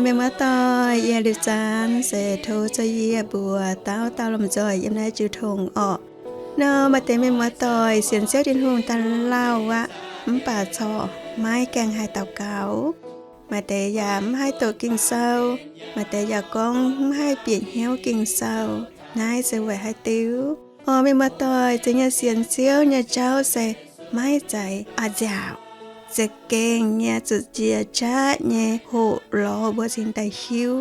Mienh muoz-doic, yie liuz zanc se tov za'yie mbuox dauh dauh lomh nzoih yiem naaiv jiu tong orqc. Nor maaih deix mienh muoz-doic sienx Ziouv Tin-Hungh daaih lauh aqv, mv baac corc maiv gaengh haih daux gaux. Maaih deix yaac mv haih doqc Ging-Sou, maaih deix yaac gorngv mv haih bieqc hnyouv Ging-Sou. Naaiv se weic haaix diuc? Orqc, mienh muoz-doic, ziex nyei sienx Ziouv nyei jauv se maiv zeiz a'nziaauc, za'gengh nyei zuqc jiex qaqv nyei hoqc lorz mbuo cingx daaih hiuv.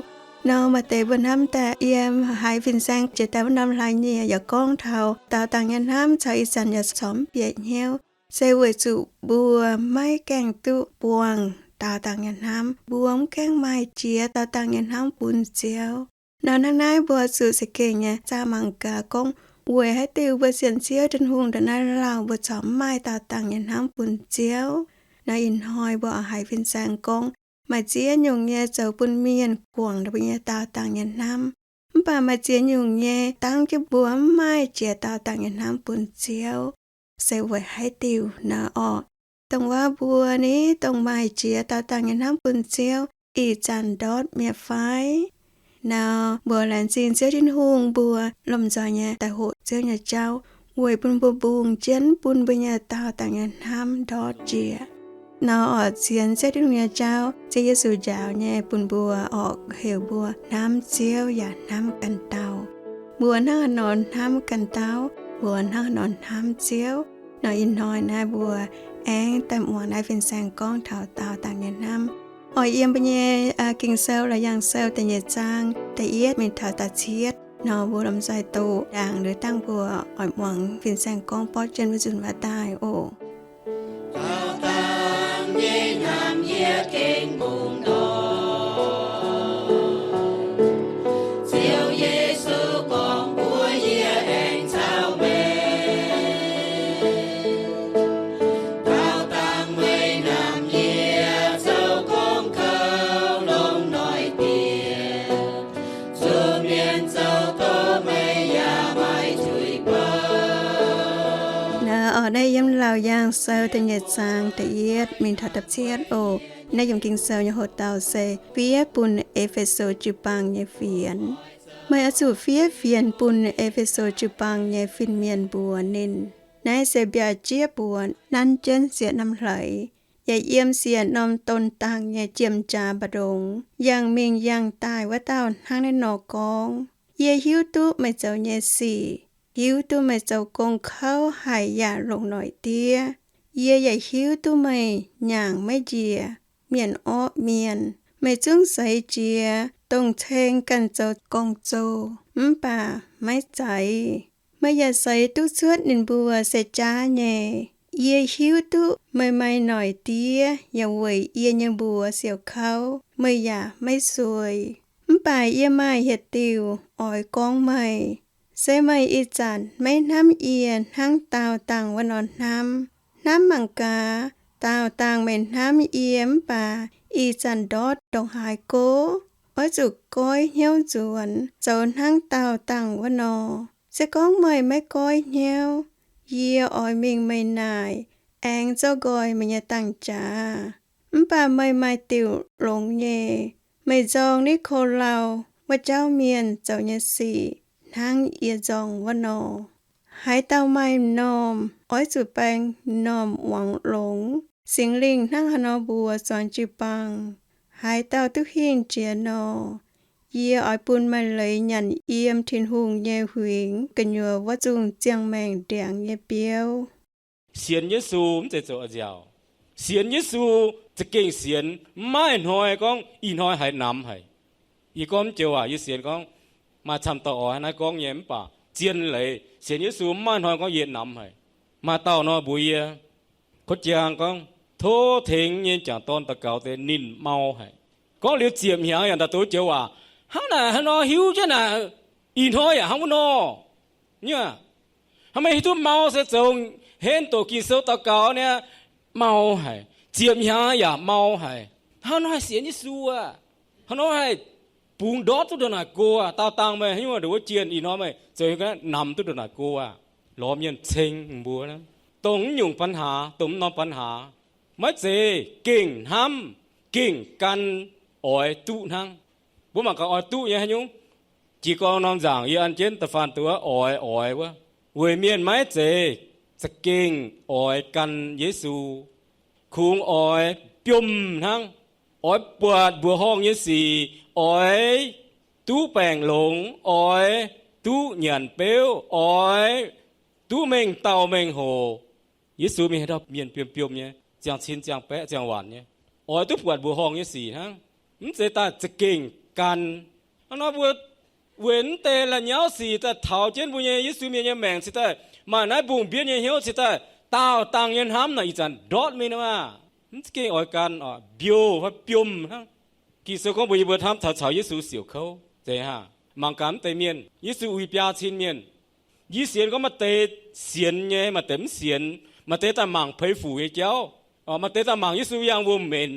Nor maaih deix mbuo hnamv daaih yiem haaix fin-saeng jiex daaih wuov norm hlaax nyieqc yaac gorngv taux daaux dangh nyei hnamv caux ih zanc yaac corc mv bieqc hnyouv, se weic zuqc mbuo maiv gaengh duqv buangh daaux dangh nyei hnamv. Mbuo mv gaengh maaih jiex daaux dangh nyei hnamv bun Ziouv. Nor hnangv naaiv mbuo zuqc za'gengh nyei zaah mangc gaax gorngv weic haaix diuc mbuo sienx Ziouv Tin-Hungh ndongc naaiv lauh mbuo corc mv maaih daaux dangh nyei hnamv bun Ziouv. Nor ih hnoi mbuo oix haiz fin-saeng gorngv maaih ziex nyungc nyei zoux bun mienh guangc mbuo nyei daaux dangh nyei hnamv. Mv baac maaih ziex nyungc nyei dangv jienv mbuo mv maaih jiex daaux dangh nyei hnamv bun Ziouv, se weic haaix diuc nor orqc? Dongh wuov mbuo ni dongh maaih jiex daaux dangh nyei hnamv bun Ziouv ih zanc ndortv mi'aqv fai? Nor mbuo laengz zingh Ziouv Tin-Hungh mbuo lomh nzoih nyei daaih hoqc Ziouv nyei jauv weic bun mbuo mbungh jienv bun mbuo nyei daaux dangh nyei hnamv ndortv jiex. Nor oix sienx Ziouv Tin-Hungh nyei jauv, Ziouv Yesu njaaux nyei bun mbuo orqc, heuc mbuo hnamv Ziouv yaac hnamv ganh dauh. Mbuo hnangv haaix nor hnamv ganh dauh, mbuo hnangv haaix nor hnamv Ziouv. Nor ih hnoi naaiv mbuo aengx daaih muangx naaiv fin-saeng gorngv taux daaux dangh nyei hnamv. Oix yiem mbuo nyei Ging-Sou Laauc Yaangh Sou da'nyeic zaang da'yietv mingh taux da'cietv. Nor mbuo lomh nzoih doqc ndaangc liuz dangh mbuo oix muangx fin-saeng gorngv borqv jienv wuov nzunc waac daaih oc. Daaux dangh nyei hnamv yie gengh mbungh ndortv. Ziouv Yesu gorngv mbuox yie aengx caux meih. Daaux dangh meih hnamv yie zoux gong kouv longx noic dieh. Zuqc mienh zoux doqc meih yaac maiv tuix bou. Naaiv yiem Laauc Yaangh Sou da'nyeic zaang da'yietv mingh taux da'cietv oc. Naaiv yiem Ging-Sou nyei hoc-dauh se fiev bun E^fe^so jiu-baang nyei fienx. Meih oix zuqc fiev fienx bun E^fe^so jiu-baang nyei fin-mienh mbuox ninh, naaiv se mbiauz-jieqv mbuox nanv jienv sieqv norm hleix, yaac yiem sieqv norm don dangh nyei jiem-jaa mba'ndongx, yangh mingh yangh daaih wuov dauh hnangv naaiv nor gorngv, Yie hiuv duqv meih zoux nyei sic, hiuv duqv meih zoux gong kouv haic yaac longx noic diev. Yie yaac hiuv duqv meih nyaangc maiv njiec mienh orqv mienh. Meih zungv seix jiez dongh ceng ganh zoux gong-zoh, mv baac maiv zeiz. Meih yaac seix duqv cuotv ninh mbuo se jaav nyei. Yie hiuv duqv meih maaih noic diev yaac weic yie nyei mbuox siouc kouv, meih yaac maiv sueih. Mv baac yie maaih yietc diuc oix gorngv meih, se meih ih zanc maiv hnamv yie hnangv daauh dangh wuov nor hnamv. Hnamv mangc gaax, daauh dangh meih hnamv yie mv baac ih zanc ndortv ndongc haaix go? Oix zuqc goiv hnyouv nzuonx, zoux hnangv daauh dangh wuov nor. Se gorngv meih maiv goiv hnyouv, yie oix mingh meih naaic, aengx zorqv nqoi meih nyei dangh jaax. Mv baac meih maaih diuc longx nyei. Meih nzorng Ni^ko^lau wuov jauv mienh zoux nyei sic hnangv yie nzorng wuov nor. Haaix dauh maaih m'normh, oix zuqc baeng m'normh muangx longx. Singx Lingh hnangv haaix nor mbuox zuangx jiu-baang, haaix dauh duqv hingh jiex nor, yie oix bun maaih leiz nyanc yiem Tin-Hungh nyei huingx gu'nyuoz wuov zungh ziangh maengc ndiangx nyei biouv. Sienx Yesu mv zeiz zoux a'nziaauc. Sienx Yesu za'gengh sienx, mv maaih hnoi gorngv ih hnoi haiz namx haic. Yie gorngv mv joux waac, yie sienx gorngv maaih camv dauh oix naaiv gorngv nyei, mv baac zien leiz sienx Yesu mv maaih hnoi gorngv yie namx haic. Maaih dauh nor mbuox yie, kov jang gorngv, tov tengx nyei m'jangc dorn daux gaux deix ninh mau haic. Gorngv liuz ziepc hnyangx yaac daaih doqc joux waac, hnangv naaic haaix nor hiuv jienv naaic, ih hnoi yaac hnangv wuov nor. Nyei, hnangv meih hiuv duqv mau se zoux henv doqc Ging-Sou daux gaux niaa, mau haic. Ziepc hnyangx yaac mau haic. Hnangv nor haih sienx Yesu aqv? Hnangv nor haih bungx ndortv duqv ndongc naaic go aqv? Daauh dangh meih hiuv duqv wuov jienh, ih hnoi meih zoux namx duqv ndongc naaic go aqv? Lorz mienh ceng mbuo, dongh mv nyungc ปัญหา, dongh mv norm ปัญหา. Maiv zeiz gengh hnamv, gengh gan oix duqv hnangv. Mbuo mangc gaax oix duqv nyei haaix nyungc? Jiez gorn norm nzaangc yie an jienv da'faanh duqv oix, oix wuov, weic mienh maiv zeiz za'gengh oix gan Yesu. Kungx oix biomv hnangv, oix buatc mbuoqc horngh nyei sic, oix duqv baengc longx, oix duqv nyanc beuv, oix duqv mengh dauh mengh hoc. Yesu mingh haaix dauh mienh biomv biomv nyei, ziangh cin ziangh baeqv ziangh waanc nyei, oix duqv buatc mbuoqc horngh nyei sic hnangv. Mv zeiz daaih za'gengh gan. Hnangv nor mbuo weic mv deix la'nyauv sic daaih taux jienv mbuo nyei Yesu mienh nyei maengc cingx daaih maaih naaiv mbungh mbienv nyei hnyouv cingx daaih daauh dangh nyei hnamv naaic ih zanc ndortv mingh nor maah. Mv za'gengh oix gan, mbiouh fai biomv hnangv. Ging-Sou gorngv mbuo yie mbuo hnamv taux caux Yesu siouc kouv zeiz hnangv. Mangc gaax mv deix mienh, Yesu uix biaa cin mienh. Yie sienx gorngv maaih deix sienx nyei, maaih deix mv sienx. Maaih deix daaih mangc Peix Fuc nyei jauv, maaih deix daaih mangc Yesu yangh wuom-menx,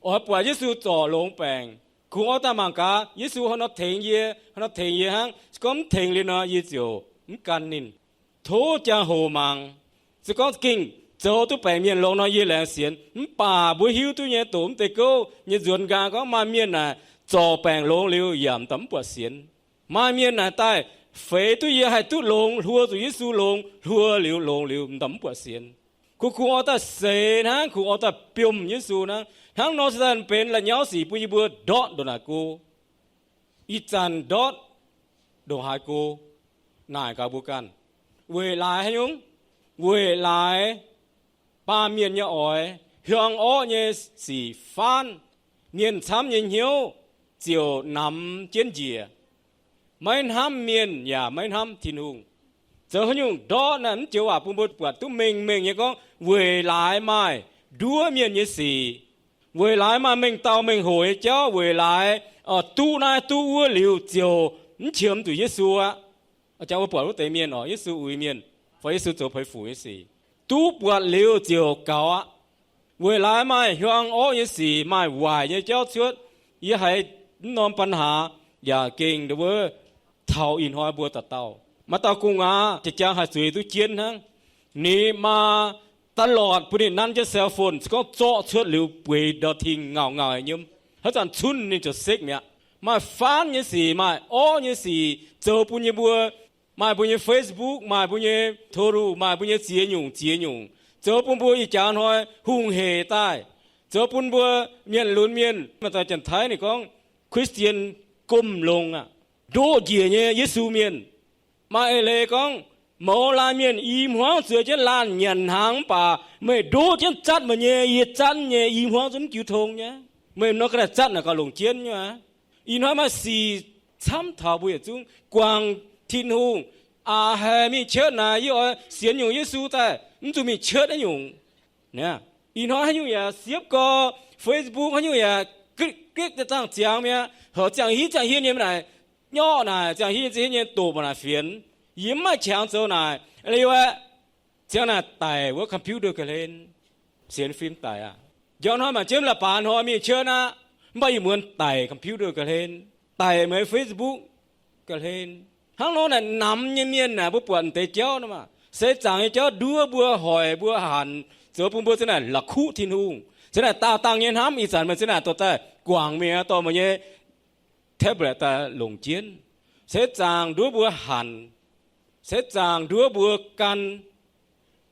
oix buatc Yesu zorc longx baengc. Kungx oix daaih mangc gaax Yesu haaix nor tengx yie, haaix nor tengx yie hnangv. Se gorngv mv tengx liuz nor, yie ziouc mv gan ninh. Tov jaa-hoc mangc. Se gorngv za'gengh zoux duqv baengc mienh longx nor, yie laengz sienx. Mv baac mbuo hiuv duqv nyei, doqc mv deix gouv nyei nzuonx nqaang gorngv maaih mienh naaic zorc baengc longx liuz yaac m'daaih mv buatc sienx. Maaih mienh naaic daaih feix duqv yie haih duqv longx, hluo zuqc Yesu longx, hluo liuz longx liuz m'daaih mv buatc sienx. Kungx, kungx oix daaih seix hnangv, kungx oix daaih biomv Yesu hnangv. Hnangv nor se daaih benx la'nyauv sic bun yie mbuo ndortv ndongc naaic go. Ih zanc ndortv ndongc haaix go? Naaic gaax mbuo ganh, weic laaix haaix nyungc? Weic laaix baamh mienh nyei oix, hiuang orqv nyei sic faanv, mienh camv nyei hnyouv ziouc namx jienv njiec. Maiv hnamv mienh yaac maiv hnamv Tin-Hungh. Zoux haaix nyungc ndortv naaic? Mv joux waac bun mbuo buatc duqv mengh mengh nyei gorngv weic laaix maaih nduov mienh nyei sic, weic laaix maaih mengh dauh mengh hoc nyei jauv, weic laaix duqv naaiv duqv wuov liuz ziouc mv qiemx zuqc Yesu aqv. Jangx mbuo buatc wuov deix mienh oc, Yesu uix mienh, fai Yesu zoux Peix Fuc nyei sic, duqv buatc liuz ziouc gaux aqv. Weic laaix maaih hiuang orqv nyei sic, maaih waaic nyei jauv cuotv. Yie haiz mv norm ปัญหา yaac gengh wuov taux ih hnoi mbuo dauh dauh. Maaih dauh gu'nguaaz jiex jangx haih zueiz duqv jienv hnangv. Ninh maa ตลอด bun ninh nanv jienv cell phone, se gorngv zorqv cuotv liuz bueix ndau-tingh ngauh ngauh nyei nyiemv, haaix zanc cunv ninh ziouc sekv mi'aqv. Maaih faanv nyei sic, maaih orqv nyei sic zoux bun yie mbuo, maaih mbuo nyei Facebook, maaih mbuo nyei โทรศัพท์, maaih mbuo nyei ziex nyungc ziex nyungc, zoux bun mbuo ih jaax hnoi hungh hec daaih, zoux bun mbuo mienh lunx mienh. Maaih dauh Janx-Taiv ninh gorngv Christian gomh longx aqv, ndoqv njiec nyei Yesu mienh. Maaih eix leiz gorngv, mouz laanh mienh i hmuangv zueiz jienv laanh nyanc hnaangx mv baac meih ndoqv jienv zatv meih nyei, yie zatv nyei, i hmuangv zungv mv jiu tong nyei. Meih nor ga'naaiv zatv naaic gauh longc jienv nyei aqv. Ih hnoi maaih sic camv taux mbuo yietc zungv guangc Tin-Hungh. Aac, haiz mingh church naaic yie oix sienx nyungc Yesu daaih, mv zuqc mingh church naaiv nyungc. Ih hnoi haaix nyungc yaac siepv gau, Facebook haaix nyungc yaac gikv gikv daaih zaangh ziangx mi'aqv. Horpc ziangh hiuv ziangh hiuv nyei naaic, nyorqv naaic ziangh hiuv ziangh hiuv nyei doqc mbuo naaic fienx. Yie mv maaih qangx zoux naaic. Liuz aeqv, ziangh naaic daic wuov computer ga'hlen, sienx fim daic aqv. Njorngh hnoi mangc jienv la'baaix hnoi mingh church aqv, mv baac ih muonz daic computer ga'hlen, daic meih Facebook ga'hlen. Hnangv nor naaic namx nyei mienh naaic mbuo buatc m'deix jauv nor maah, seix zaangc nyei jauv nduov mbuo, hoic mbuo, hanc, zoux bun mbuo zenx naaic la'kuqv Tin-Hungh. Zenx naaic daauh dangh nyei hnamv ih zanc meih zenx naaic dorh daaih guangc mingh aqv, dorh meih nyei tablet daaih longc jienv. Seix zaangc nduov mbuo hanc, seix zaangc nduov mbuo gan.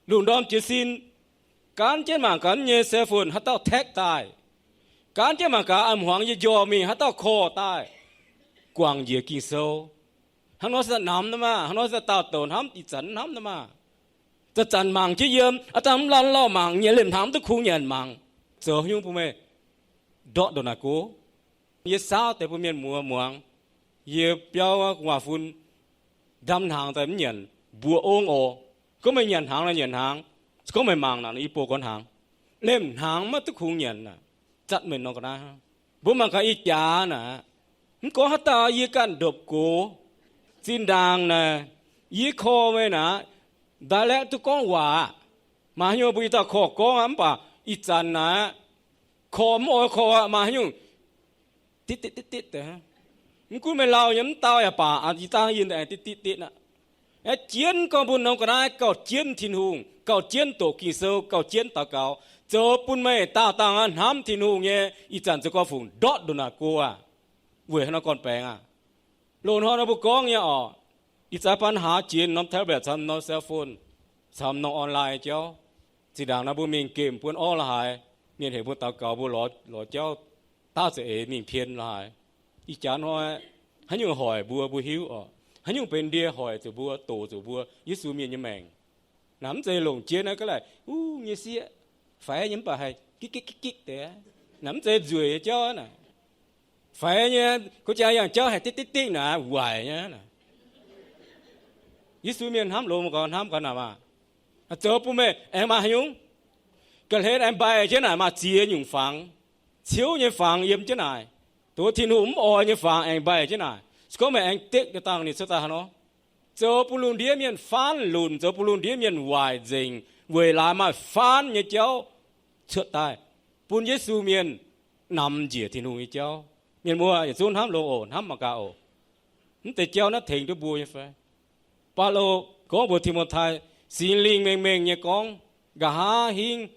Lungh ndorm jiez sin, gaanv jienv mangc gaax nyei cell phone haaix dauh text daaih. Gaanv jienv mangc gaax a'hmuangx yie njorh mingh haaix dauh korv daaih. Guangc njiec Ging-Sou. Hnangv nor se namx nor maah, hnangv nor se daauh douc hnamv, ih zanc hnamv nor maah. Zanc-zanc mangc jienv yiem, aav dangh mv lauh lauh mangc nyei, lemh hnaangx mv duqv kungx nyanc mangc. Zoux haaix nyungc bun meih ndortv ndongc naaic go? Yie saauv deix bun mienh muoz muangx. Yie biauv gu'nguaaz-fun ndam hnaangx daaih mv nyanc, mbuoqc ong oc. Gorngv meih nyanc hnaangx nor nyanc hnaangx, gorngv meih mangc naaic nor i buo gorn hnaangx. Lemh hnaangx maiv duqv kungx nyanc aac. Zatv meih nor ga'naaiv. Mbuo mangc gaax ih jaax naaic, mv gorngv haaix dauh yie ganh ndopv gox. Zinh ndaangc naaic, yie korv meih naaic, dialect duqv gorngv waac aqv. Maaih haaix nyungc mbuo ih dauh korv gorngv aqv, mv baac ih zanc naaic, korv mv oix korv aqv. Maaih haaix nyungc ditv ditv ditv ditv, mv gunv meih lauh nyei mv dau yaac baac, ih dangh yinh aengx ditv ditv ditv aqv. Aeqv, jienv gorngv mbuo norm ga'naaiv gauh jienv Tin-Hungh, gauh jienv doqc Ging-Sou, gauh jienv daux gaux. zoux bun meih daauh dangh hnamv Tin-Hungh nyei ih zanc zoux gorngv-fungc ndortv ndongc naaic go aqv. Weic haaix nor gorn-baengx aqv? Loz-hnoi nor mbuo gorngv nyei orqc, ih zanc baan haaix jiex norm tablet caux norm cell phone caux norm online jauv. Zinh ndaangc nor mbuo mingh gemh buonv orv la'haaix, mienh heuc mbuo daux gaux, mbuo lorz jauv daav za'eix mingh pien la'haaix. Ih jaax hnoi haaix nyungc hoic mbuo, mbuo hiuv orqc. Haaix nyungc benx ndie hoic zuqc mbuo, doqc zuqc mbuo, Yesu Mienh nyei maengc. Naaic mv zeiz longc jienv naaiv ga'laic, uv, nyei sieqv, faix nyei mv baac haih gikv gikv gikv gikv deix. Naaic mv zeiz nzueic nyei jauv naaic. Faix nyei, gorngv jaa yangh jauv haih dikv dikv dikv naaic, waaic nyei. Yesu Mienh hnamv loz-hnoi gorngv hnamv gaax naaic maah, zoux bun meih aengx maaih haaix nyungc ga'hlen aengx mbaih jienv naaic, maaih ziex nyungc fangx, ciouv nyei fangx yiem jienv naaic. Dongh Tin-Hungh mv oix nyei fangx aengx mbaih jienv naaic. Se gorngv meih aengx dekv dangh ninh cuotv daaih haaix nor? Zoux bun lungh ndiev mienh faanv lunc, zoux bun lungh ndiev mienh waaic nzengc, weic laaix maaih faanv nyei jauv cuotv daaih, bun Yesu Mienh namx njiec Tin-Hungh nyei jauv. Mienh muoz yietc zungv hnamv longx oc, hnamv mangc gaax oc. Mv deix jauv naaiv tengx duqv mbuo nyei fai? Baulo gorngv mbuox Ti^mo^tai, Singx Lingh mengh mengh nyei gorngv, nqa'haav hingv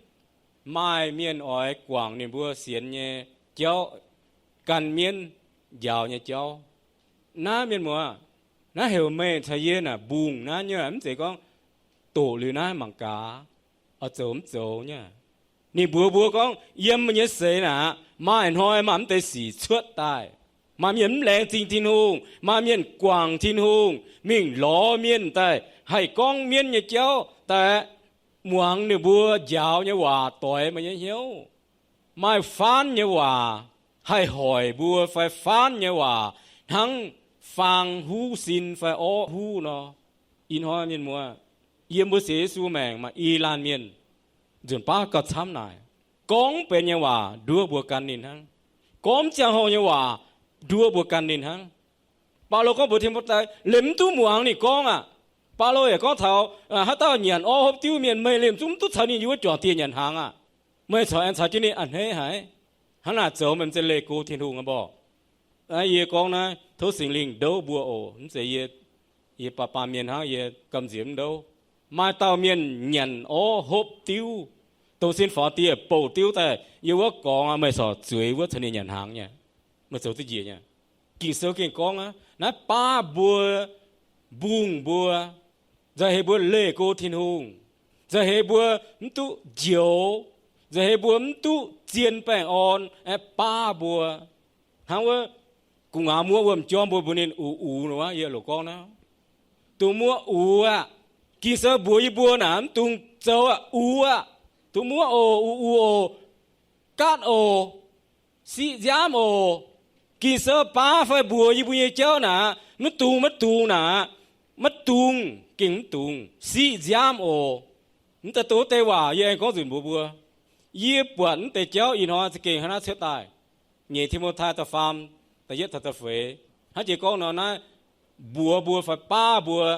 maaih mienh oix guangc ninh mbuo sienx nyei jauv, gan mienv njaaux nyei jauv. Naaiv mienh muoz, naaiv heuc meih caux yie naaic mbungh naaiv nyei, mv zeiz gorngv doqc liuz naaiv mangc gaax, oix zoux mv zoux nyei. Ninh mbuox mbuo gorngv yiem meih nyei seix naaic maaih hnoi maaih mv deix sic cuotv daaih. Maaih mienh mv laengz zingh Tin-Hungh, maaih mienh guangc Tin-Hungh, mingh lorz mienh daaih haih gorngv mienv nyei jauv, daaih muangx ninh mbuo njaaux nyei waac doix meih nyei hnyouv. Maaih faanv nyei waac haih hoic mbuo fai faanv nyei waac hnangv faang huv sin fai orv huv nor. Ih hnoi mienh muoz, yiem mbuo sienx Yesu maengc maaih i laanh mienh nzunc baav gauh camv naaic. Gorngv mv benx nyei waac nduov mbuo gan ninh hnangv. Gorngv mv ziangh hoc nyei waac nduov mbuo gan ninh hnangv. Baulo gorngv mbuox Ti^mo^tai, liemh mv duqv muangx ninh gorngv aqv. Baulo yaac gorngv taux haaix dauh nyanc orv hopv diuv mienh, meih liemh zungv mv duqv caux ninh yiem wuov juangc dieh nyanc hnaangx aqv. Meih corc aengx caux jienv ninh a'hneiv haic. Hnangv naaic zoux meih mv zeiz leih go Tin-Hungh aqv mborqc. Naaiv yie gorngv naaiv tov Singx Lingh ndouv mbuo oc. Mv zeiz yie, yie baamh baamh mienh hnangv, yie gamh nziex mv ndouv. Maaih dauh mienh nyanc orv hopv diuv, dongh sin faaux dieh bouh diuv daaih yiem wuov gorngv aqv, meih corc zueiz wuov caux ninh nyanc hnaangx nyei. Meih zoux duqv njiec nyei. Ging-Sou gengh gorngv aqv, naaiv baav mbuo, mbungh mbuo, nzauh heix mbuo leih go Tin-Hungh, nzauh heix mbuo mv duqv njoux, nzauh heix mbuo mv duqv zien baengh orn, aeqv, baav mbuo. Hnangv wuov gu'nguaaz muoqv wuom-jorm mbuo mbuox ninh ux ux nor, yie loc gorngv naaiv, dongh muoqv ux aqv. Ging-Sou mbuox yie mbuo naaic mv dungx zoux aqv, ux aqv. Dongh muoqv oc, ux ux oc, gaatv oc, siqv nziaamv oc. Ging-Sou baav fai mbuox yie mbuo nyei jauv naaic, maiv dungx, maiv dungx naaic, maiv dungx, gengh mv dungx siqv nziaamv oc. Mv daaih dongh wuov deix waac yie aengx gorngv nzunc mbuox mbuo. Yie buatc mv deix jauv ih hnoi za'gengh hnangv naaiv cuotv daaih. Nyeic Ti^mo^tai da'faam, da'yietv taux da'feix, hnangv jiex gorngv nor naaiv, mbuox mbuo fai baav mbuo,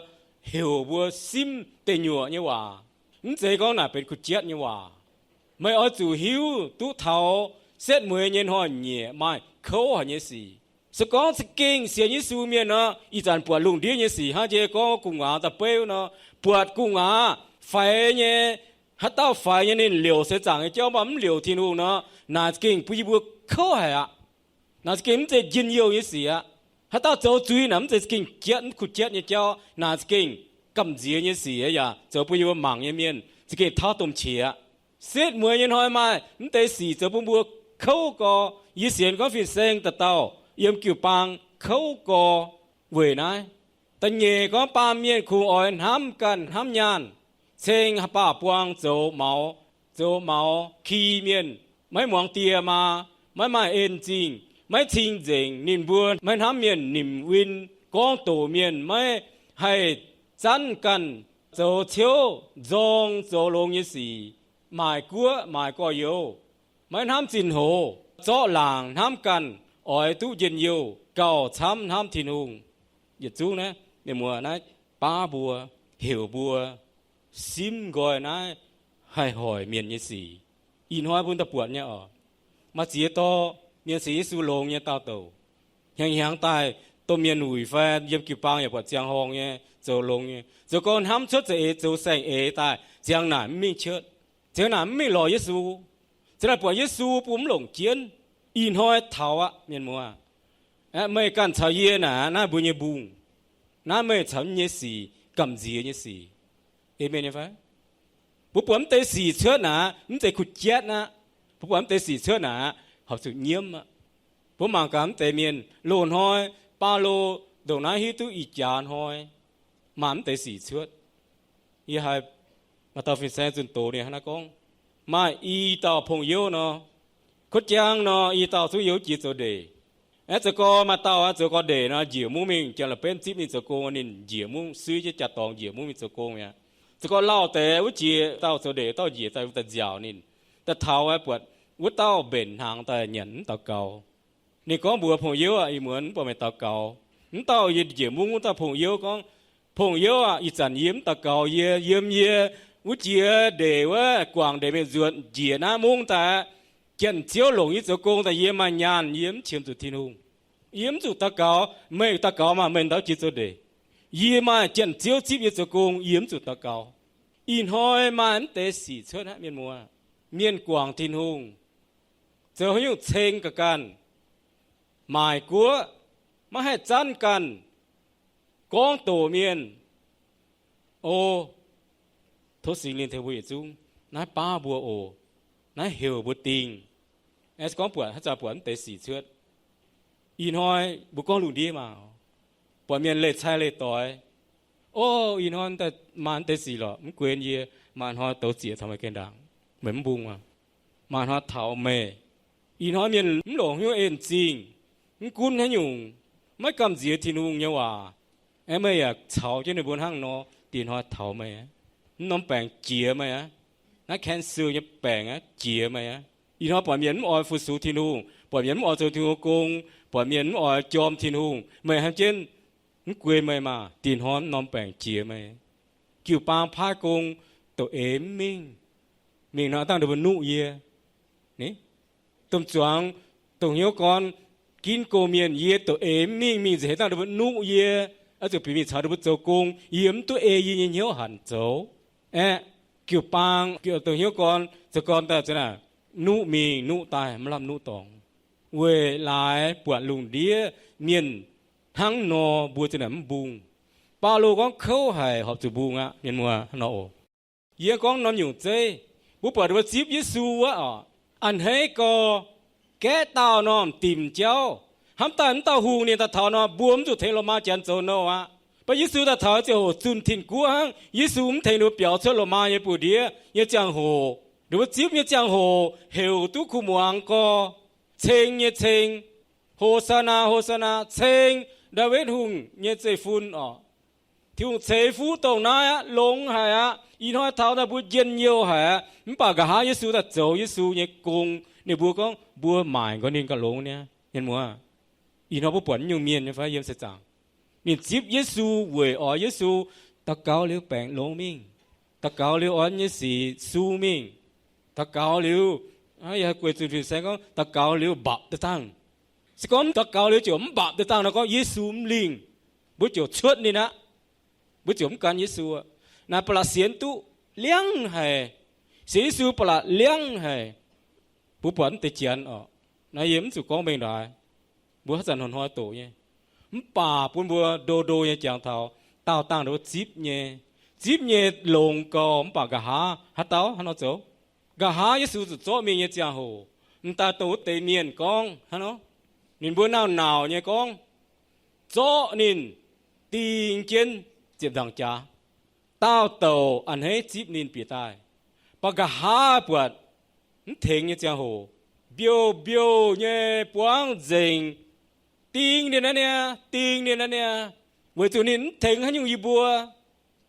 heuc mbuo simv deic nyuoqc nyei waac. Mv zeiz gorngv naaic benx kuh jietv nyei waac. Meih oix zuqc hiuv duqv taux setv mueiz nyei hnoi-nyieqc maaih kouv haic nyei sic. Se gorngv za'gengh sienx Yesu mienh nor, ih zanc buatc lungh ndiev nyei sic hnangv jiex gorngv gu'nguaaz da'beiv nor, buatc gu'nguaaz faix nyei, haaix dauh faix nyei ninh liouc seix zaangc nyei jauv, mv baac mv liouc Tin-Hungh nor, naaic za'gengh bun yie mbuo kouv haic aqv. Naaic za'gengh mv zeiz njien-youh nyei sic aqv. Haaix dauh zoux zuiz naaic mv zeiz za'gengh jietv, mv kuh jietv nyei jauv, naaic za'gengh gamh nziex nyei sic aqv, yaac zoux bun yie mbuo mangc nyei mienh za'gengh tauv domh qiex aqv. Setv mueiz nyei hnoi maaih mv deix sic zoux bun mbuo kouv gorx. Yie sienx gorngv fin-saeng dauh dauh yiem jiu-baang kouv gorx weic naaiv. Da'nyeic gorngv baamh mienh kungx oix hnamv ganh hnamv nyaanh, ceng baac buang zoux maux, zoux maux ki mienh, maiv muangx die maa, maiv maaih en zingh, maiv cing nzengc. Ninh mbuo maiv hnamv mienh nimc win, gorngv doqc mienh, maiv haih zanv ganh, zoux ciouv, nzorng zoux longx nyei sic, maaic guoqv maaic gorx-youz, maiv hnamv zinh hoz, zorqv laangc hnamv ganh, oix duqv njien-youh gauh camv hnamv Tin-Hungh. Yietc zungv naaiv, mienh muoz, naaiv baav mbuo, heuc mbuo simv nqoi naaiv haih hoic mienh nyei sic. Ih hnoi mbuo daaih buatc nyei oc, maaih ziex dorh mienh sienx Yesu longx nyei daauh douc. Hnyangx-hnyangx daaih domh mienh wuic fai yiem jiu-baang yaac buatc ziangh horngh nyei, zoux longx nyei, zoux gorngv hnamv cuotv za'eix zoux saeng-eix daaih, ziangh naaic mv mingh cuotv. Ziouc naaic mv mingh lorz Yesu. Ziouc naaic buatc Yesu bun mv longc jienv. Ih hnoi taux aqv, mienh muoz. Meih ganh caux yie naaic, naaiv mbuo nyei mbungh. Naaiv meih caux nyei sic, gamh nziex nyei sic. Aamen nyei fai? Mbuo buatc mv deix sic cuotv naaic, mv zeiz kuh jatv aqv. Mbuo buatc mv deix sic cuotv naaic, horpc zuqc nyiemv aqv. Mbuo mangc gaax mv deix mienh loz-hnoi, Baulo ndongc naaiv hiuv duqv ih jaax hnoi maaih mv deix sic cuotv. Yie haiz maaih dauh fin-saeng zunh doz ninh hnangv naaiv gorngv, maaih i dauh pong-youv nor, kuotv jangv nor, i dauh zungv yiem wuov jiex zoux ndeic. Aeqv, zoux gau maaih dauh aeqv, zoux gau ndeic nor, njiec mungv mingh Janx-La'benv zipv ninh zoux gong, ninh njiec mungv, suiv jienv jaa-dorngx njiec mungv mingh zoux gong mi'aqv. Zoux gau lauh deix wuov jiex dauh zoux ndeic dauh njiec daaih, daaih nziaauc ninh. Daaih taux aeqv, buatc wuov dauh mbenc hnaangx daaih nyanc mv daux gaux. Ninh gorngv mbuox pong-youv aqv, ih muonz mv buatc meih daux gaux. Mv dauh yie njiec mungv wuov dauh pong-youv gorngv, pong-youv aac, ih zanc yie mv daux gaux, yie yiem yie wuov jiex ndeic wuov guangc ndeic mingh nzuonx njiec naaiv mungv daaih aqv. Janx-ziouv longc yie zoux gong daaih yie maaih nyaanh, yie mv qiemx zuqc Tin-Hungh. Yie mv zuqc daux gaux. Meih daux gaux maah, meih ndau jiex zoux ndeic. Yie maaih janx-ziouv zipv yie zoux gong, yie mv zuqc daux gaux. Ih hnoi maaih mv deix sic cuotv aqv, mienh muoz. Mienh guangc Tin-Hungh zoux haaix nyungc ceng ga'ganh, maaic guoqv, maiv haih zanv ganh, gorngv doqc mienh. O, tov Singx Lingh tengx mbuo yietc zungv naaiv baav mbuo oc. Naaiv heuc mbuo dingh. Aeqv, se gorngv buatc haaix zanc buatc mv deix sic cuotv. Ih hnoi mbuo gorngv lungh ndiev maah, buatc mienh leih cai leih doix. O, ih hnoi maaih mv deix sic lorqc, mv guenx yie, maaih hnoi douz zieqc taux meih geh ndaangc, meih mv mbungh aqv. Maaih hnoi taux meih. Ih hnoi mienh mv longc hnyouv en zingh, mv gunv haaix nyungc, maiv gamh nziex Tin-Hungh nyei waac. Aeqv, meih yaac caux jienv ninh mbuo hnangv nor, diex hnoi taux meih aqv. Mv norm baengc jiex meih aqv. Naaiv cancer nyei baengc aqv, jiex meih aqv. Ih hnoi buatc mienh mv oix fu-sux Tin-Hungh, buatc mienh mv oix zoux Tin-Hungh gong, buatc mienh mv oix jorm Tin-Hungh, meih hnamv jienv mv guenx meih maah, diex hnoi mv norm baengc jiex meih. Jiu-baang paaiv gong, doqc eix mv mingh. Mingh nor dangh ninh mbuo nuqv yie. Domh zuangx, dongh hnyouv gorn, ginv gong mienh, yie doqc eix mv mingh, mingh nzengc heix dangh ninh mbuo nuqv yie. Oix zuqc bieqc mingh caux ninh mbuo zoux gong, yie mv duqv ei yie nyei hnyouv hanc zoux. Aeqv, jiu-baang, dongh hnyouv gorn, zoux gorn daaih za'naaic nuqv mingh nuqv daaih, maiv lamh nuqv dorngx. Weic laaix buatc lungh ndiev mienh hnangv nor, mbuo za'naaic mv mbungh. Baulo gorngv kouv haic horpc zuqc mbungh aqv, mienh muoz, hnangv nor oc. Yie gorngv norm nyungc zeiv, mbuo buatc ninh mbuo zipv Yesu wuov oc, a'hneiv gau, gaeqv daauh normh dimc jauv. Hnamv daaih mv dauh hungh ninh daaih taux nor, mbuo mv zuqc tengx Lomaa Janx zoux nouh aqv. Mv baac Yesu daaih taux ziangh hoc zunh tin-guoqv hnangv. Yesu mv tengx ninh mbuo biaux cuotv Lomaa nyei buoz-ndiev nyei ziangh hoc, ninh mbuo zipv nyei ziangh hoc heuc duqv kuh muangx gau, ceng nyei ceng, Hosanna, Hosanna, ceng Ndaawitv Hungh nyei zeiv-fun oc. Tin-Hungh ceix fuqv dongh naaiv aqv, longx haic aqv. Ih hnoi taux daaih mbuo njien-youh haic aqv. Mv baac nqa'haav Yesu daaih zoux Yesu nyei gong, ninh mbuo gorngv mbuo maaic nqoi ninh gauh longx niaa, mienh muoz. Ih hnoi mbuo buatc nyungc mienh nyei fai yiem seix zaangc, ninh zipv Yesu weic oix Yesu daux gaux liuz baengc longx mingh, daux gaux liuz oix nyei sic sung mingh, daux gaux liuz, yie haih gueic zunh fin-saeng gorngv daux gaux liuz mbapc deix dangh. Se gorngv daux gaux liuz ziouc mv mbapc deix dangh nor, gorngv Yesu mv lingh, mbuo ziouc cuotv ninh aqv. Mbuo ziouc mv gan Yesu aqv. Naaiv ba'laqc sienx duqv liangv haic. Sienx Yesu ba'laqc liangv haic. Mbuo buatc mv deix janx oc. Naaiv yie mv zuqc gorngv mengh ndaaix. Mbuo haaix zanc hnoi-hnoi doqc nyei. Mv baac bun mbuo ndo ndo nyei jangx taux daauh dangh ninh mbuo zipv nyei. Zipv nyei longx gau, mv baac nqa'haav haaix dauh hnangv nor zoux? Nqa'haav Yesu zuqc zorqv mingh nyei ziangh hoc, m'daaih dongh wuov deix mienh gorngv hnangv nor, ninh mbuo nauc-nauc nyei gorngv, zorqv ninh ding jienv ziepc nzaangc jaax. Daauh douc a'hneiv zipv ninh bieqc daaih. Mv baac nqa'haav buatc mv tengx nyei ziangh hoc, mbiouh mbiouh nyei buangv nzengc, ding ninh naaiv niaa, ding ninh naaiv niaa, weic zuqc ninh mv tengx haaix nyungc yie mbuo.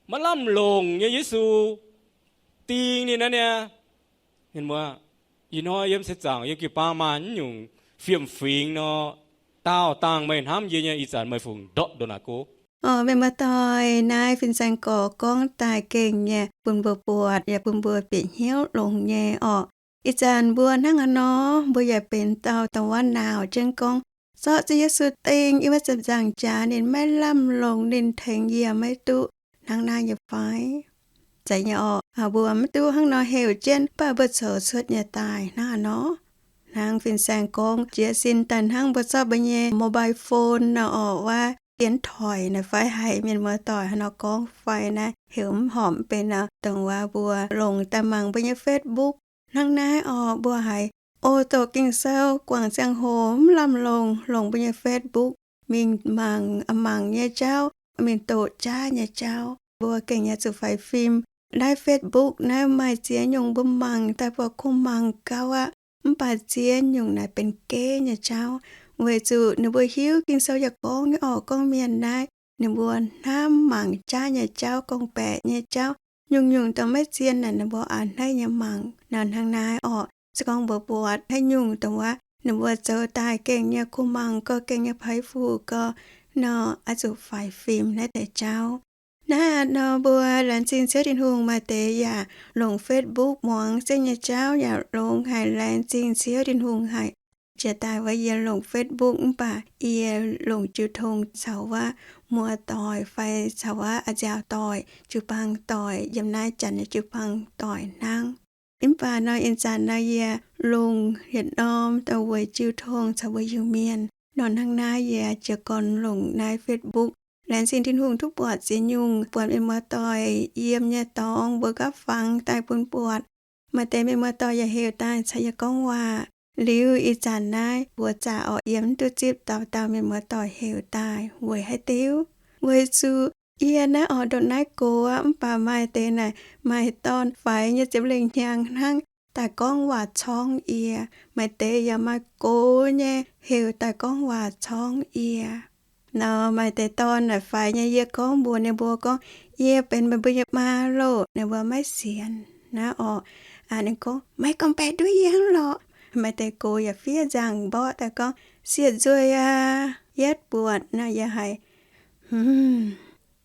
Maiv lamh longc nyei Yesu, ding ninh naaiv niaa. Mienh muoz, ih hnoi yiem seix zaangc yiem jiu-baang maaih naaiv nyungc fiem-fingx nor, daauh dangh meih hnamv yie nyei, ih zanc meih fungc ndortv ndongc naaic go. Mienh muoz doic, naaiv fin-saeng gorx gorngv daaih gengh nyei bun mbuo buatc yaac bun mbuo bieqc hnyouv longx nyei orqc. Ih zanc mbuo hnangv haaix nor, mbuo yaac benx dauh dongh wuov nauz jienv gorngv, zorqv Ziouv Yesu ding yiem wuov ziepc nzaangc jaax, ninh maiv lamh longc, ninh tengx yie maiv duqv, hnangv naaiv nyei fai? Zeiz nyei orqc. Mbuo maiv duqv hnangv nor heuc jienv, mv baac mbuo zoux cuotv nyei daaih hnangv nor. Hnangv fin-saeng gorngv, jiez sin daaih hnangv mbuo zorqv mbuo nyei mobile phone nor orqc, wuov dienx toic naaic fai, haiz mienh muoz-doic haaix nor gorngv fai naaiv heuc mv horpc mv benx nor, dongh wuov mbuo longc daaih mangc mbuo nyei Facebook. Hnangv naaiv orqc, mbuo haiz oix doqc Ging-Sou guangc ziangh hoc mv lamh longc, longc mbuo nyei Facebook mingh mangc a'mangc nyei jauv, mingh doqc jaav nyei jauv. Mbuo gengh yaac zuqc faix fim. Naaiv Facebook naaiv maaih ziex nyungc mbuo mangc daaih buatc kuh mangc gau aqv, mv baac ziex nyungc naaic benx geiv nyei jauv. Weic zuqc ninh mbuo hiuv Ging-Sou yaac gorngv nyei orqc, gorngv mienh naaiv ninh mbuo hnamv mangc jaav nyei jauv, gorngv-baeqc nyei jauv. Nyungc-nyungc dongh maiv zien naaic ninh mbuo a'hneiv nyei mangc. Nor hnangv naaiv orqc, se gorngv mbuo buatc haaix nyungc dongh wuov ninh mbuo zoux daaih gengh nyei kuh mangc gau, gengh nyei peix fuc gau, nor oix zuqc faix fim naaiv deix jauv. Naaiv aqv nor mbuo laengz zingh Ziouv Tin-Hungh, maaih deix yaac longc Facebook muangx zengv nyei jauv yaac longx haic, laengz zingh Ziouv Tin-Hungh haic. Jiex daaih wuov yie longc Facebook mv baac yie longc jiu tong caux wuov muoz-doic fai caux wuov a'nziaauc doic, jiu-baang doic, yiem naaiv janx nyei jiu-baang doic hnangv. Mv baac nor ih zanc nor yie longc yietc norm dongh weic jiu tong caux mbuo Iu-Mienh. Nor hnangv naaiv yie jiez gorn longc naaiv Facebook. Laengz zingh Tin-Hungh duqv buatc ziex nyungc, buatc mienh muoz-doic yiem nyei dorngx mbuo gapv fangx daaih bun buatc. Maaih deix mienh muoz-doic yaac heuc daaih caux yie gorngv waac. Liuz ih zanc naaiv mbuo zaqc orqc, yie mv duqv zipv dauh dauh mienh muoz-doic heuc daaih. Weic haaix diuc? Weic zuqc yie naaiv orqc ndongc naaiv gox aqv, mv baac maaih deix naaic maaih dorn-faix nyei ziepc lengh hnyangx hnangv daaih gorngv waac corngv yie. Maaih deix yaac maaih gox nyei heuc daaih gorngv waac corngv yie. Nor maaih deix dorn naaic faix nyei, yie gorngv mbuox ninh mbuo gorngv, yie benx meih mbuo nyei maa loh. Ninh mbuo maiv sienx naaiv orqc. Ninh gorngv, meih gorngv-baeqc nduov yie hnangv lorqc. Maaih deix gox yaac fiev nzangc mborqv daaih gorngv, siec nzueih aqv, yietv buatc nor yie haiz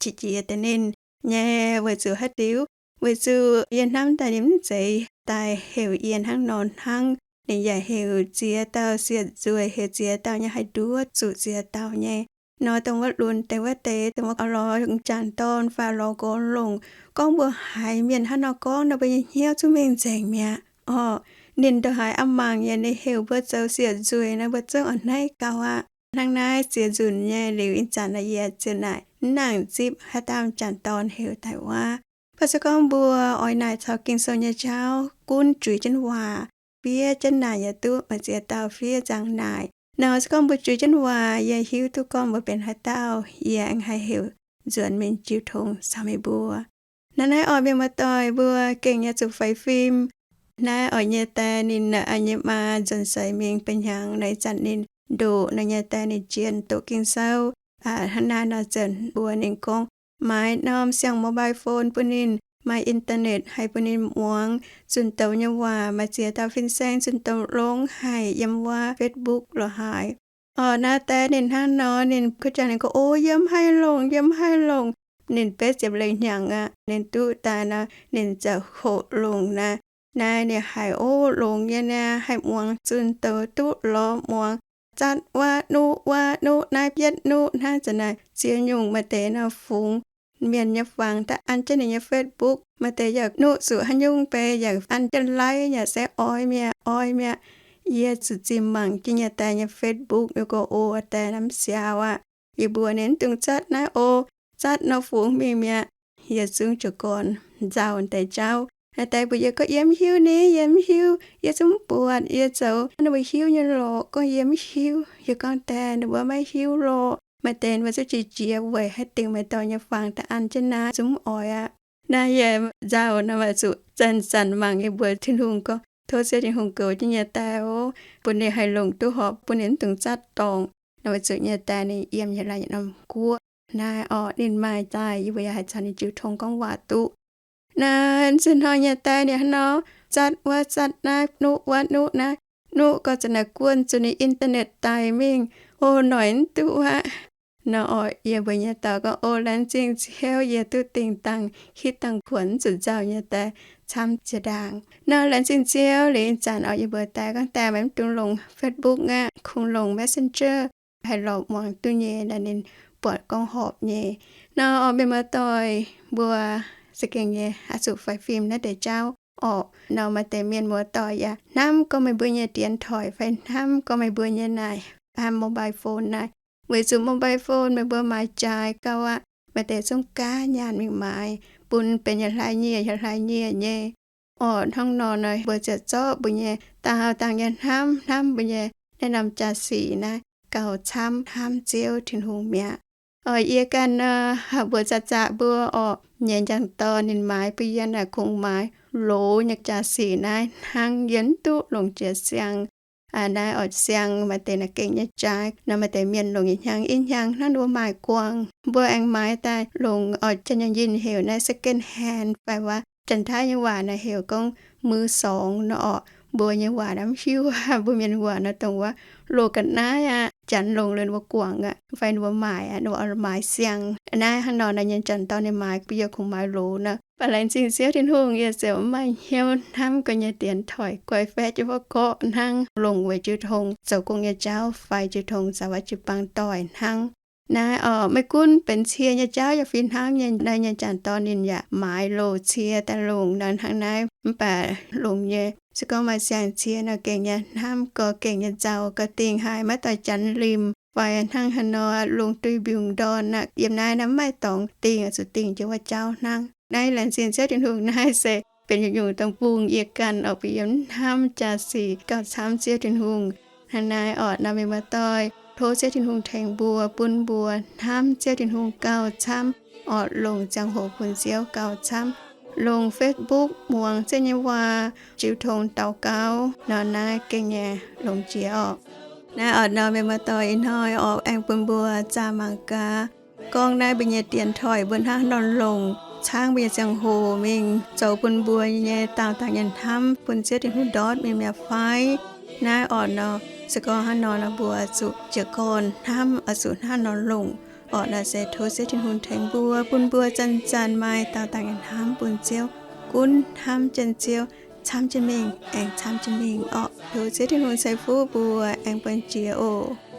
qiex jiez deix ninh nyei. Weic zuqc haaix diuc? Weic zuqc yie hnamv daaih ninh mv zeiz daaih heuc yie hnangv nor hnangv. Ninh yaac heuc ziex dauh siec nzueih, heuc ziex dauh nyei haih nduov zuqc ziex dauh nyei. Nor dongh wuov lunx deix wuov deix, dongh wuov lorz jangc dorn fai lorz nqox longc, gorngv mbuo haiz mienh hnangv nor gorngv nor, mbuo nyei hnyouv zungv mingh nzengc mi'aqv orqc. Ninh ndongc haaix a'mangc yaac ninh heuc mbuo zoux siec nzueih nor, mbuo zungv a'hneiv gau aqv. Hnangv naaiv ziex nzunc nyei liuz ih zanc naaiv yie ziouc naaic mv nangc zipv haaix dauh m'jangc dorn heuc daaih wuov. Mv baac se gorngv mbuo oix naaic caux Ging-Sou nyei jauv, gunv zuiz jienv waac, fiev jienv naaic yaac duqv, maaih ziex dauh fiev nzangc naaic. Nor se gorngv mbuo zuiz jienv waac, yie hiuv duqv gorngv mbuo benx haaix dauh, yie aengx haih heuc nzuonx mingh jiu tong caux meih mbuo. Naaiv naaiv orqc, mienh muoz-doic mbuo gengh yaac zuqc faix fim. Naaiv orqc nyei die ninh nyei maa nzuonx seix mingh ba'hnyangx naaiv zanc ninh ndoqc nor, nyei die ninh jienh doqc Ging-Sou. Hnangv naaiv nor zanc mbuo ninh gorngv maaiz norm siang-mobile phone bun ninh, maaih internet haih bun ninh muangx zunh douz nyei waac. Maaih ziex dauh fin-saeng zunh douz longx haic yiem wuov Facebook lorqc haaix. Orqc naaiv die ninh hnangv nor, ninh kuv jangx ninh gorngv, o, yie mv haih longc, yie mv haih longc. Ninh betv ziepc lengh hnyangx aqv, ninh duqv daaih nor, ninh ziouc hoqc longc naaiv. Naaiv ninh haiz, o, longx nyei naaiv, haih muangx zunh douz duqv lorz muangx, zatv wuov nuqv wuov nuqv naaiv, yietv nuqv hnangv zanc naaiv. Ziex nyungc maaih deix nor fungx mienh nyei fangx daaih an jienv ninh nyei Facebook. Maaih deix yaac nuqv zuqc haaix nyungc bei yaac an jienv like yaac se oix mi'aqv, oix mi'aqv. Yie zuqc zimh mangc jienv nyei die nyei Facebook, yie gorngv, o, die naaiv mv siaaux aqv. Yie mbuox ninh, mv dungx zatv naaiv o, zatv nor fungx mingh mi'aqv. Yie zungv jiez gorn nzauh deix jauv. Naaiv die mbuox yie gorngv, yie mv hiuv ni, yie mv hiuv, yie zungv mv buatc, yie zoux ninh mbuo hiuv nyei lorqc. Gorngv yie mv hiuv. Yie gorngv, die ninh mbuo maiv hiuv lorqc. Maaih deix ninh mbuo zungv jiex jiex weic haaix diuc meih dorh nyei fangx daaih an jienv naaiv, zungv mv oix aqv. Naaiv yie nzauh nor, weic zuqc zanc-zanc mangc yie mbuox Tin-Hungh gorngv, tov Ziouv Tin-Hungh goux jienv nyei die ov, bun ninh haih longc duqv horpc, bun ninh mv dungx zatv dorngc. Nor weic zuqc nyei die ninh yiem nyei laanh norm guoqv. Naaiv orqc ninh maaih daaih, yie mbuo yaac haih caux ninh jiu tong gorngv waac duqv. Naaiv nzunc hnoi nyei die ninh hnangv nor, zatv wuov zatv naaiv, nuqv wuov nuqv naaiv, nuqv gau zanc naaiv guon zuqc ninh internet daic mingh. O, noic mv duqv aqv. Nor orqc, yie mbuox nyei dauh gorngv, o, laengz zingh Ziouv, yie duqv dingh dangh hitv dangh kuonx, mv zuqc nzauh nyei die camv jiex ndaangc. Nor laengz zingh Ziouv liuz ih zanc orqc, yie mbuox die gorngv, die meih mv dungx longc Facebook aqv, kungx longc Messenger, haih lorz muangx duqv nyei, naaiv ninh buatc gorngv horpc nyei. Nor orqc, mienh muoz-doic mbuo za'gengh nyei oix zuqc faix fim naaiv deix jauv orqc. Nor maaih deix mienh muoz-doic yaac hnamv gorngv meih mbuo nyei dienx toic fai hnamv gorngv meih mbuo nyei naaic mobile phone naaic, weic zuqc mobile phone meih mbuo maaiz jaaix gauh aqv. Maaih deix zungv gaav nyaanh mingh maaiz, bun benx yietc hlaax nyieqc yietc hlaax nyieqc nyei orqc. Hnangv nor naaic mbuo ziouc zorqv mbuo nyei daauh dangh nyei hnamv, hnamv mbuo nyei naaiv norm jaa-sic naaiv gauh camv hnamv Ziouv Tin-Hungh mi'aqv. Oc, yie ganh nor, mbuox zaqc zaqc mbuo orqc, nyei njang-dorn ninh maaiz bun yie naaic kungx maaiz loz nyei jaa-sic naaiv hnangv, yie mv duqv longc jiex siang. Naaiv orqc, siang maaih deix naaic gengh nyei jaaix nor, maaih deix mienh longc nyei hnyangx i hnyangx hnangv nor maaih guangc. Mbuo aengx maaiz daaih longc orqc, janx nyei yinh heuc naaiv second hand fai wuov, janx-taiv nyei waac naaic heuc gorngvมือสอง nor orqc. Mbuo nyei waac naaiv mv hiuv, mbuo mienh waac naaiv dongh wuov loz ga'naaiv aqv, janx longc liuz ninh mbuo guangc aqv fai ninh mbuo maaic aqv, ninh mbuo maaiz siang. Naaiv hnangv nor naaic nyei njang-dorn ninh maaiz bun yie kungx maaiz loz nor. Mv baac laengz zingh Ziouv Tin-Hungh, yie ziouc mv maaih hnyouv hnamv ga'nyei dienx toic guai faeqv jienv wuov gorqv hnangv, longc weic jiu tong zoux gong nyei jauv fai jiu tong caux wuov jiu-baang doic hnangv. Naaiv orqc, maiv gunv benx cie nyei jauv yaac fih hnangv nyei. Naaiv nyei njang-dorn ninh yaac maaiz loz cie daaih longc nor hnangv naaiv. Mv baac longc nyei se gorngv maaih siang-cie nor gengh nyei hnamv gauh gengh nyei nzauh, gauh dingh haic, maiv doix janx limh fai hnangv haaix nor longc duih mbiungc ndorn aqv. Yiem naaiv naaiv mv maaih dorngx dingh, oix zuqc dingh jienv wuov jauv hnangv. Naaiv laengz zingh Ziouv Tin-Hungh, naaiv se benx nyungc-nyungc dongh bungx yie ganh orqc, bun yie hnamv jaa-sic gauh camv Ziouv Tin-Hungh. Hnangv naaiv orqc, nor mienh muoz-doic, tov Ziouv Tin-Hungh tengx mbuo, bun mbuo hnamv Ziouv Tin-Hungh gauh camv orqc, longc ziangh hoc bun Ziouv gauh camv. Longc Facebook muangx Ziouv nyei waac, jiu tong daux gaux nor, naaiv gengh nyei longx jiex orqc. Naaiv orqc, nor mienh muoz-doic, ih hnoi orqc aengx bun mbuo zaah mangc gaax. Gorngv naaiv mbuo nyei dienx toic mbuo hnangv haaix nor longc caangv mbuo nyei ziangh hoc mingh zoux bun mbuo nyei daauh dangh nyei hnamv bun Ziouv Tin-Hungh ndortv mingh mi'aqv fai? Naaiv orqc, nor se gorngv hnangv nor, nor mbuo zuqc jiez gorn hnamv oix zuqc hnangv haaix nor longc orqc. Naaiv se tov Ziouv Tin-Hungh tengx mbuo, bun mbuo zanc-zanc maaih daauh dangh nyei hnamv bun Ziouv, gunv hnamv jienv Ziouv camv jienv mingh, aengx camv jienv mingh orqc. Tov Ziouv Tin-Hungh ceix fuqv mbuo aengx buonv jiex oc.